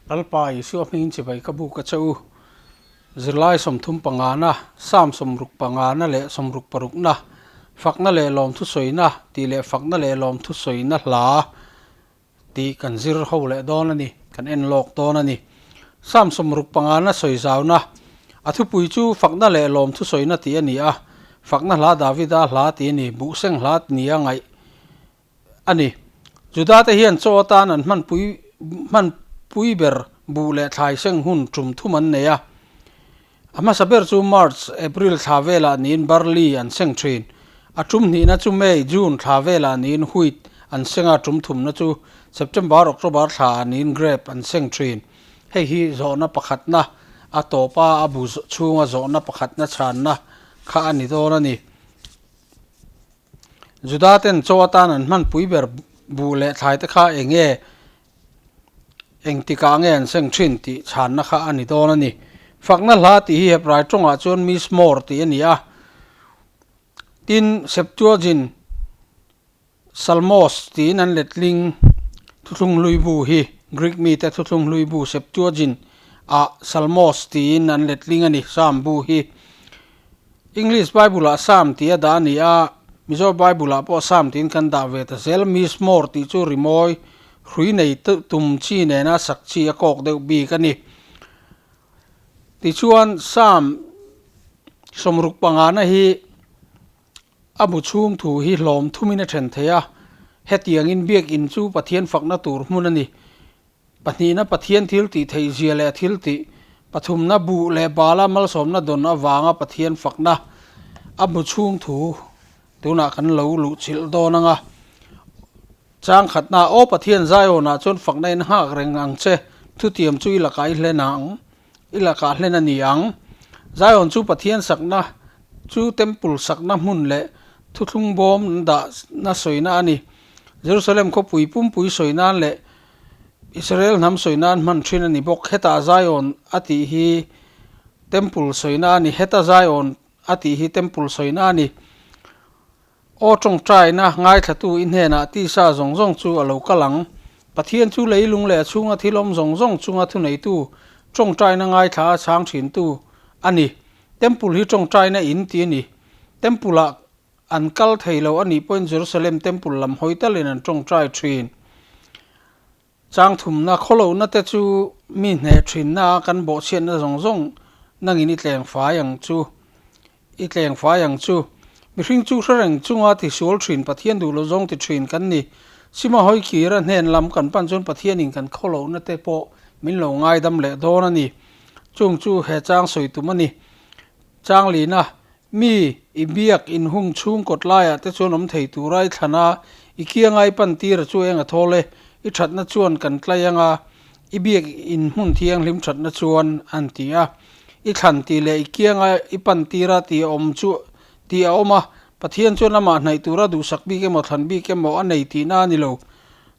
Lalpa Isua hmingin chibai ka buk a che u. Zirlai 35na, Psalm 65na leh 66na, Fakna leh Lawmthusawina tih leh Fakna leh Lawmthusawina hla tih kan zir ho leh dawn a ni, kan en lawk dawn a ni. Psalm 65na sawi zauna, a thupui chu Fakna leh Lawmthusawina tih a ni a, Fakna hla Davida hla tih a ni, Buhseng hla nia ngaih a ni. Juda-te hian chaw atan an hmanpui hmanpui ber buh leh thlai seng hun tum thum an nei a. A hmasa ber chu March, April thla velah niin barley an seng thin. A tum hnihna chu May, June thla velah niin wheat an seng a, tum thumna chu September, October thla ah niin grape an seng thin. Hei hi zawhna pakhatna a tawp a, a bu chhunga zawhna pakhatna chhanna kha a ni dawn a ni. Juda ten chaw atan an hmanpui ber buh leh thlai te kha eng nge, eng tikah nge an seng thin tih chhanna kha a ni dawn a ni. Fakna hla tih hi Hebrai tawngah chuan Mizmor tih a ni a. Tin, Septuagint, Salmos tiin an letling thuthlung hlui bu hi Greek mite thuthlung hlui bu Septuagint ah Salmos tiin an letling a ni, Psalm bu hi. English Bible ah Psalm tih a dah a ni a, Mizo Bible ah pawh Psalm tiin kan dah ve ta zel. Mizmor tih chu rimawi hrui nei tum chi nena sak chi a kawk deuh bik a ni. Tichuan Psalm 65 na hi a bu chhung thu hi hlawm thumin a then thei a, hetiangin biakinn chu Pathian fakna tur hmun a ni. Pahnihna Pathian thil tih theih zia leh a thil tih pathumna buh leh bala malsawmna dawn avanga Pathian fakna a hmu chhung thu tunah kan lo luh chilh dawn anga chang khatna aw Pathian Zion-ah chuan fakna in nghak reng ang che thutiam chu i lakah i hlen ang i lakah hlen a ni ang Zion chu Pathian sakna chu temple sakna hmun leh thuthlung bawm dahna sawina a ni Jerusalem khawpui pumpui sawi nan leh Israel hnam sawi nan hman thin a ni bawk. Hetah Zion a tih hi Temple sawina a ni. Heta Zion a tih hi Temple sawina a ni. Aw tawngtaina ngaithlatu i hnenah tisa zawng zawng chu a lo kal ang. Pathian chu leilung leh a chhunga thil awm zawng zawng chunga thuneitu, tawngtaina ngaithla a chhang thintu a ni. Temple hi tawngtaina in ti a ni. Temple-ah An kal thei lo a nih pawhin Jerusalem Temple lam hawi talin an tawngtai thin. Chang thumna khawlohna te chu mi hneh thinna a kan bawhchhiatna zawng zawng nangin i tleng fai ang chu i tleng fai ang chu. Mihring chu hre reng chunga tisual thin Pathian duh lo zawng ti thin kan ni. Sima hawi kir a hnen lam kan pan chuan Pathianin kan khawlohna te pawh min lo ngaidam leh dawn a ni. Chung chu he chang sawi tum a ni. Changlina, Mi, i biak inhung chhung kawt laiah te chuan awm thei tura i thlan a, i kianga i pan tir a chu eng a thawl e, i thatna chuan kan tlai anga, i biak inhmun thianghlim thatna chuan, an ti a. I thlan tih leh i kianga i pan tira tih a awm chu tih a awm a, Pathian chuan amah hnaih tura duhsak bik emaw thlan bik emaw a nei tihna a ni lo.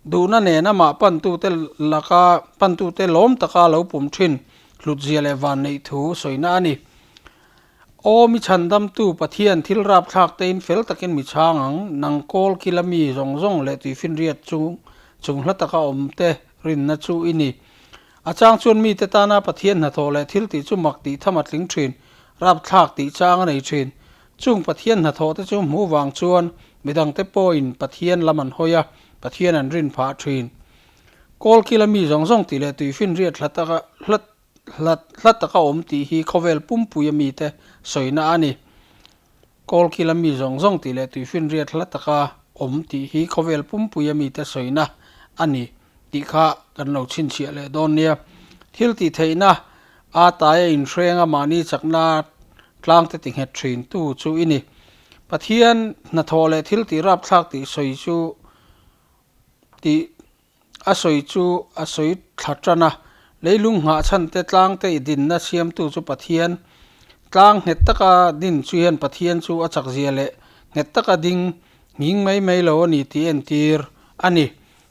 Duhna nen amah pantute laka pantute lawm taka lo pum thin hlutzia leh vanneih thu sawina a ni. Aw mi chhandamtu Pathian thil rapthlak tein fel takin mi chhang ang, nang kawl kila mi zawng zawng leh tuifinriat chung chung hla taka awm te rinna chu i ni. A chang chuan mite tana Pathian hnathawh leh thil tih chu mak tih tham a tling thin, rapthlak tih chang a nei thin. Chung Pathian hnathawh te chu hmuh vang chuan midangte pawhin Pathian lam an hawi a, Pathian an rin phah thin. Kawl kila mi zawng zawng tih leh tuifinriat hla taka hla Hlat hla taka awm tih hi khawvel pumpui a mite sawina a ni. Kawlkila mi zawng zawng tih leh tuifinriat hla taka awm tih hi khawvel pumpui a mite sawina a ni tih kha kan lo chhinchhiah leh dawn nia. Thil tih theihna a taia inhrenga mahni chakna tlangte ti nghet thin tu chu i ni. Pathian hnathawh leh thil tih rapthlak tih sawi chu tih A sawi chu a sawi thla tan a, leilung nghah chhan te tlang te i dinna siamtu chu Pathian, tlang nghet taka din chu hian Pathian chu a chakzia leh nghet taka ding nghing mai mai lo a ni tih entir a ni.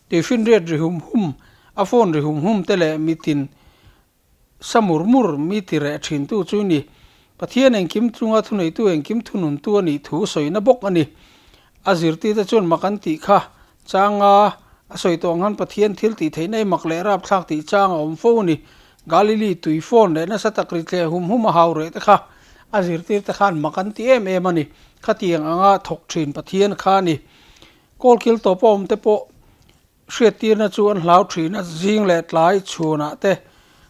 Tuifinriat ri hum hum, a phone ri hum hum te leh mitin Sa mur mur mi ti reh thintu chu ni. Pathian engkim chunga thuneitu engkim thununtu a nih thu sawina bawk a ni. A zirtirte chuan mak an tih kha changa A sawi tawh ang khan Pathian thil tih theihna i mak leh rapthlak tih chang a awm fo a ni. Galili tui fawn leh nasa tak ri thleh hum hum a hau reh te kha a zirtir te khan mak an ti em em a ni. Khatiang anga thawk thin Pathian kha a ni. Kawlkil tawpa awm te pawh hriattirna chu an hlau thin a, zing leh tlai chhuanah te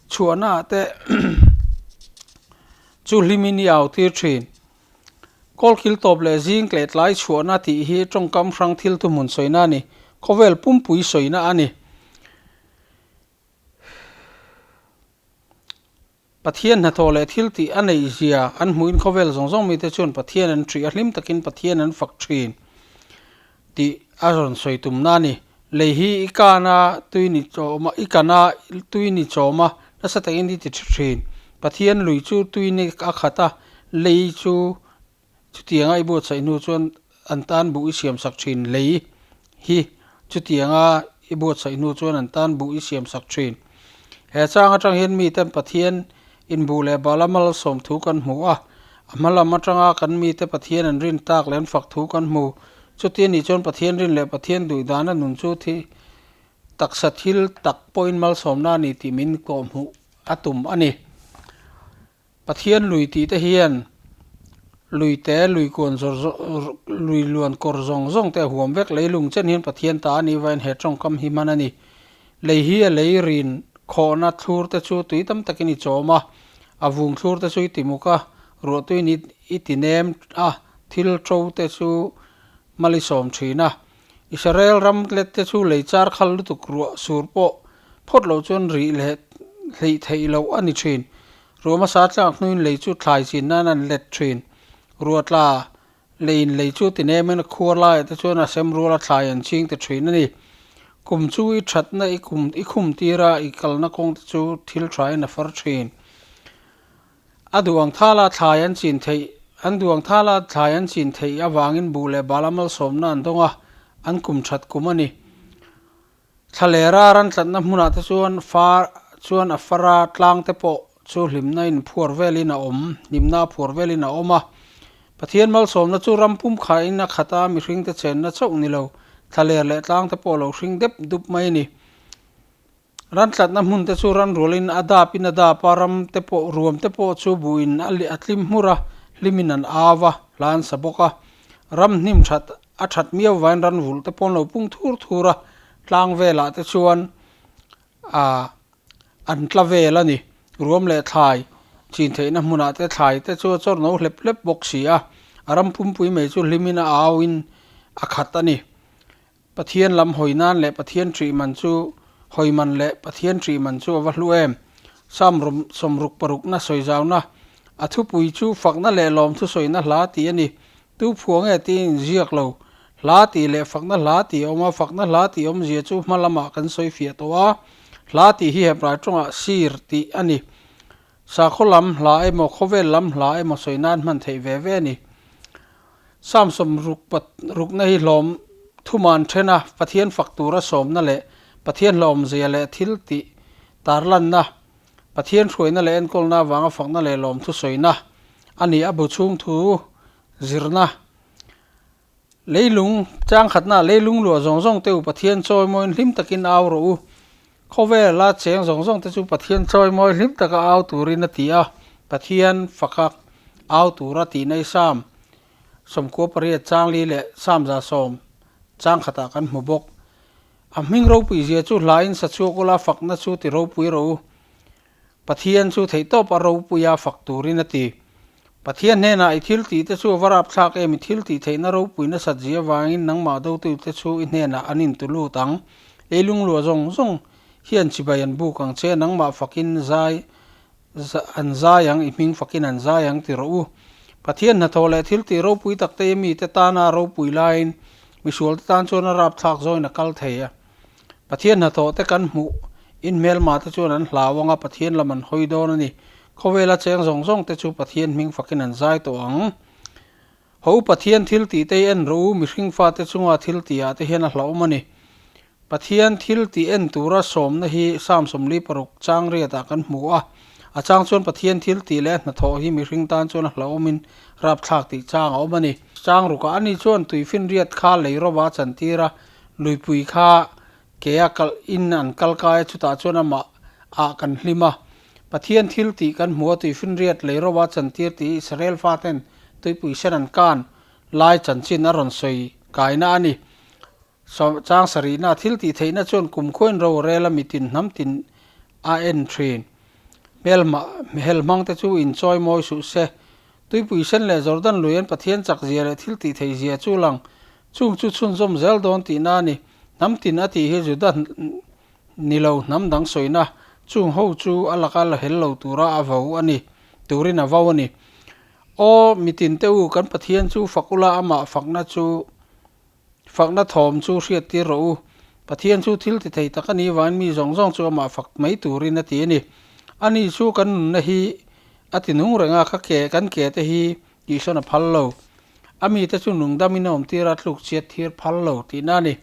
chhuahnaah te chu hlimin i au tir thin. Kawlkil tawp leh zing leh tlai chhuahna tih hi tawngkam hrang thil thuhmun sawina a ni. Khawvel pumpui sawina a ni. Pathian hnathawh leh thil tih a neih zia an hmuhin khawvel zawng zawng mite chuan Pathian an ṭih a, hlim takin Pathian an fak ṭhin tih a rawn sawi tumna a ni. Lei hi i kana tui ni chawm a, i kana tui ni chawm a, nasa takin i ti ṭhi ṭhin. Pathian lui chu tui ni a khat a, lei chu Chutianga i buatsaih hnu chuan an tan buh i siamsak thin lei hi chutianga i buatsaih hnu chuan an tan buh i siamsak thin. He chang atang hian miten Pathian inbuh leh Bala malsawm thu kan hmu a, a hma lam atanga kan mite Pathian an rin tak leh an fak thu kan hmu. Chuti anih chuan Pathian rin leh Pathian duh dana nun chu thi taksa thil tak pawhin malsawmna a ni tih min kawhhmuh a tum a ni. Pathian lui tih te hian lui te, lui kuan zawr zawr, lui luan kawr zawng zawng te a huam vek. Leilung chen hian Pathian ta a nih vaiin he tawngkam hi hman a ni. Lei hi a lei rin khawhna thlur te chu tui tam takin i chawm a, a vung thlur te chu i ti muk a, ruahtuiin i i ti nem a, thil to te chu mal i sawm thin a. Israel ram let te chu lei char khal lutuk ruah sur pawh phawt loh chuan rih leh hleih theih loh a ni thin. Ruah hmasa tlak hnuin lei chu thlai chin nan an let thin. Ruah tla leiin lei chu ti nemin a khuar laiah te chuan a sem ruala thlai an ching ta thin a ni. Kum chu i thatna i kum i khum tir a, i kalna kawng te chu thil thain a far thin. A duang thala thlai an chin theih An duang thala thlai an chin theih avangin buh leh bala malsawmna an dawng a, an kum that kum a ni. Thlalera ran tlatna hmunah te chuan far chuan a fara tlang te pawh chu hlimna in phuar velin a awm, hlimna a phuar velin a awm a. Pathian malsawmna chu ram pum khain a khat a, mihring te chenna chauh ni lo, thlaler leh tlang te pawh lo hring dep dup mai a ni. Ran tlatna hmun te chu ran rualin a dap in a dap a, ram te pawh ruam te pawh chu buhin a a tlim hmur a, hlimin an au a, hla an sa bawk a. Ram hnim that a that miau vain ran vulh te pawh an lo pung thur thur a, tlang velah te chuan ah an tla vel a ni. Ruam leh thlai chin theihna hmunah te thlai te chu a chawr no hlep hlep bawk si a, a ram pumpui mai chu hlimin a auin a khat a ni. Pathian lam hawi nan leh Pathian ṭih man chu hawi man leh Pathian ṭih man chu a va hlu em? Psalm rum sawmruk parukna sawi zauna a thupui chu fakna leh lawmthu sawina hla tih a ni. Tu phuah nge tiin inziak lo. Hla tih leh fakna hla tih a awm a, fakna hla tih awmzia chu hma lamah kan sawi fiah tawh a. Hla tih hi Hebrai ṭawngah sir tih a ni. Sakhaw lam hla emaw khawvel lam hla emaw sawi nan hman theih ve ve a ni. Psalm sawmruk rukna hi hlawm thuman then a, Pathian fak tura sawmna leh Pathian hlawmzia leh thil tih tarlanna, Pathian hruaina leh enkawlna avanga fakna leh lawmthu sawina a ni. A bu chhung thu zirna leilung changkhatna leilung luah zawng zawng te u Pathian chawimawiin hlim takin au rawh u. Khawvela cheng zawng zawng te chu Pathian chawimawi hlim taka au turin a ti a, Pathian faka au tura tih nei Psalm 98 changli leh Psalm 110 chang khatah kan hmu bawk. A hming ropui zia chu hlain sa chhuak ula fakna chu ti ropui rawh u. Pathian chu theihtawp a ropuia fak turin a ti. Pathian hnenah i thil tih te chu a va rapthlak em? I thil tih theihna ropui nasat zia avangin nangmah dotute chu i hnenah an intu lut ang. Leilung luah zawng zawng hian chibai an buk ang che, nangmah fakin zai an zai ang, i hming fakin an zai ang ti rawh u. Pathian hnathawh leh thil tih ropui tak te i mite tana ropui laiin misualte tan chuan a rapthlak zawin a kal thei a. Pathian hnathawh te kan hmuh in hmelma te chuan an hlau ang a, Pathian lam an hawi dawn a ni. Khawvela cheng zawng zawng te chu Pathian hming fakin an zai tawh ang. Ho Pathian thil tih te hi en rawh u, mihring fate chunga thil tih ah te hian a hlauhawm a ni. Pathian thil tih en tura sawmna hi Psalm 46 chang riat ah kan hmu a. A chang chuan Pathian thil tih leh hnathawh hi mihring tan chuan a hlauhawm in rapthlak tih chang a awm a ni. Chang rukah ani chuan tuifinriat kha lei rawva a chantir a, Luipui kha Ke a kalh in an kal kai a, chutah chuan amah ah kan hlim a. Pathian thil tih kan hmu a, tuifinriat lei ro a chantir tih Israel faten tuipui sen an kan lai chanchin a rawn sawi kaina a ni. Chang sarihna thil tih theihna chuan kumkhuain ro a rel a, mitin hnam tin a en thin. Hmelma hel hmang te chu inchawi mawi suh se. Tuipui sen leh Jordan lui an Pathian chak zia leh thil tih theih zia chu lang. Chung chu chhunzawm zel dawn tihna a ni. Hnam tin a tih hi Juda ni lo hnam dang sawina chung ho chu a laka la hel lo tura a vo a ni, turin a vo a ni. Aw, mitin te u, kan Pathian chu fak ula amah fakna chu Fakna thawm chu hriattir rawh u. Pathian chu thil ti thei tak a nih vangin mi zawng zawng chu amah fak mai turin a ti a ni. Ani chu kan nunna hi a ti nung reng a, ka ke kan ke te hi tihsawn a phal lo. A mite chu nungdamin a awmtir a, tluk chiat thir phal lo tihna a ni.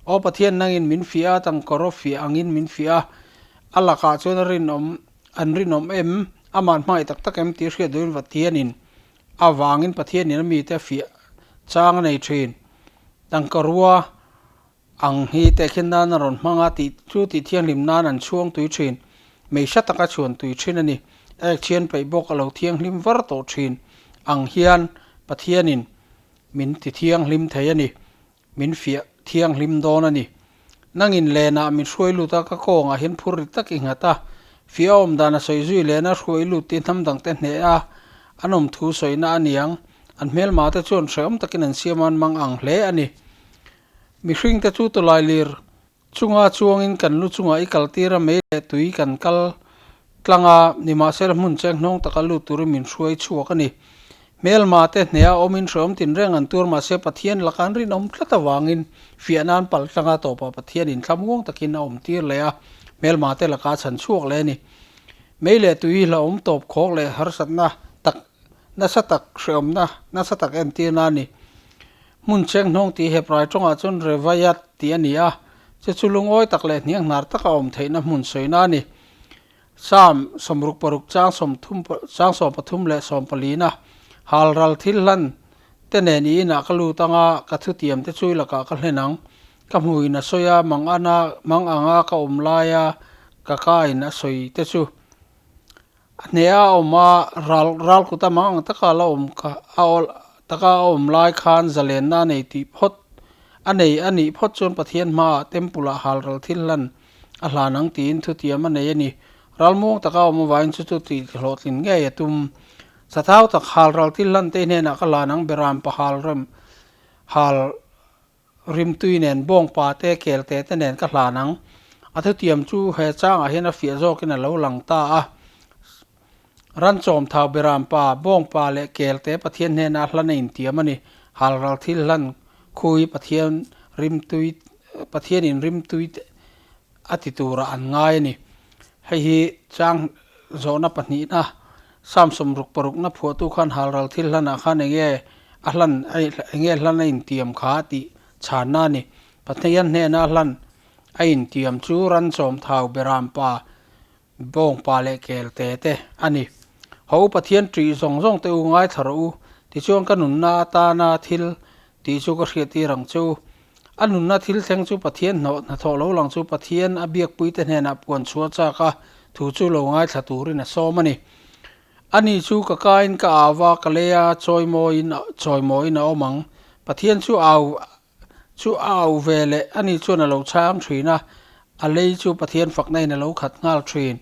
Aw Pathian nangin min fiah a, tangkawraw fiah angin min fiah a, a lakah chuan a rinawm an rinawm em, amah hmangaih tak tak em tih hriat duhin Pathianin Avangin Pathianin a mite fiah chang a nei thin. Tangka rua ang hi tehkhin nan a rawn hmang a, tih chu tih thianghlim nan an chhuang tui thin. Mei hra taka chhuan tui thin a ni. A ek chhian peih bawk a lo thianghlim var tawh thin ang hian Pathianin min ti thianghlim thei a ni. Min fiah thianghlim dawn a ni. Nangin lenah min hruai lut a, ka kawngah hian phur ri tak i nghat a. Fiah awm dan a sawi zui lena hruai lut te hnam dangte hneh a, an awm thu sawina a niang. An hmelma te chuan hrehawm takin an siam a, an mang ang hle a ni. Mihring te chu tawlai lir Chunga chuangin kan lu chungah i kaltir a, mei leh tui kan kal tlang a, nimahsela hmun cheng hnawng taka lut turin min hruai chhuak a ni. Hmelma te hneha awmin hrehawm tinreng an tur mahse Pathian laka an rinawm tlat avangin fiah nan pal tlanga tawpah Pathian inthlamuang takin a awm tir leh a, hmelma te laka a chhan chhuak leh a ni. Mei leh tui hlauhawm tawp khawk leh harsatna tak nasa tak hrehawmna nasa tak entirna a ni. Hmun cheng hnawng tih Hebrai tawngah chuan Revayat tih a ni a, chu chu lungawi tak leh hniang hnar taka awm theihna hmun sawina a ni. Psalm 66 chang 30 chang 13 leh 14 a, Halral thil hlan te nen i inah ka lut anga ka thutiam te chu i lakah ka hlen ang. Ka hmuin a sawi a, mang ana mang anga ka awm laia ka kain a sawi te chu. A hneh a awm a, ral ral kuta mang ang taka la awm kha a awl taka a awm lai khan zalenna a nei tih phawt a nei a nih phawt chuan Pathian hmaah temple ah halral thil hlan a hlan ang tiin thutiam a nei a ni. Ral muang taka a awm avangin chu chu tih hlawhtlin ngei a tum. Sathau tak halral thil hlan te hnenah ka hlan ang beram pa hal rem hal Rimtui nen bawngpa te kel te te nen ka hlan ang. A thutiam chu he changah hian a fiah zawkin a lo lang ta a. Ranchawm thau berampa, bawngpa leh kel te Pathian hnena hlan a intiam a ni. Halral thil hlan khui Pathian rimtui Pathianin rimtui a ti turah an ngai a ni. Hei hi chang zawhna pahnihna Psalm 66na phuahtu khan halral thil hlanah khan enge a hlan enge hlan a intiam kha tih chhanna a ni. Pathian hnena hlan a intiam chu ran chawm thau beram pa, bawng pa leh kel te te a ni. Ho u Pathian ṭih zawng zawng te u ngaithla rawh u, tichuan ka nunna atana thil tih chu ka hriattir ang che u. A nunna thil thleng chu Pathian hnawh hnathawh lo lang chu Pathian a biakpuite hnenah puan chhuah chak a, thu chu lo ngaithla turin a sawm a ni. Ani chu ka kain ka au va, ka lei a, chawimawiin chawimawiin a awm ang. Pathian chu au chu a au ve leh ani chuan a lo chhang thin a, a lei chu Pathian fakna in a lo khat nghal thin.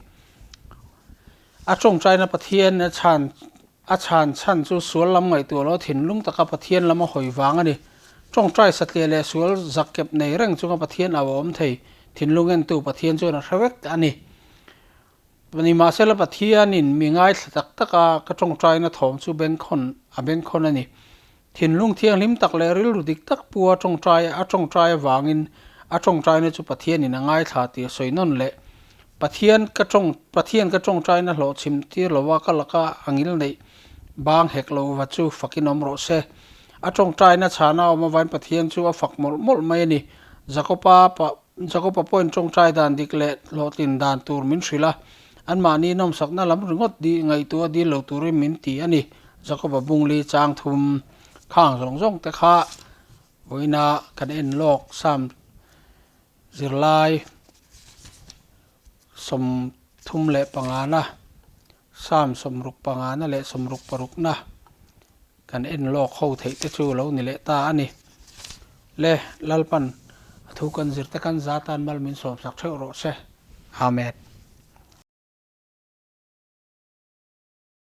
A tawngtaina Pathian a chhan A chhan chhan chu sual lam ngaihtuah loh thinlung taka Pathian lam a hawi vang a ni. Tawngtai satliah leh sual zakkep nei reng chunga Pathian au a awm thei. Thinlung entu Pathian chuan a hre vek a ni. Nimahsela Pathianin mi ngaithla tak taka ka tawngtaina thawm chu bengkhawn a bengkhawn a ni. Thinlung thianghlim tak leh rilru dik tak pua tawngtai a tawngtai avangin a tawngtaina chu Pathianin a ngaithla tih a sawi nawn leh. Pathian ka tawng Pathian ka tawngtaina hlawhchhim tir lova ka laka a ngil neih bang hek lo va chu fakin awm rawh se. A tawngtaina chhana awm avain Pathian chu a fak mawlh mawlh mai a ni. Jakopa pa Jakopa pawhin tawngtai dan dik leh hlawhtlin dan tur min hrilh a, anmahni nawmsakna lam ringawt di ngaihtuah dil lo turin min ti a ni. Jakoba bungli chang thum khang zawng zawng te kha vawiina kan en lawk Psalm. Zirlai 35na, Psalm 65na leh 66na kan en lawk ho theih te chu lo ni leh ta a ni. Le Lalpan a thu kan zir te kan za tan mal min sawmsak theuh rawh se. Amen.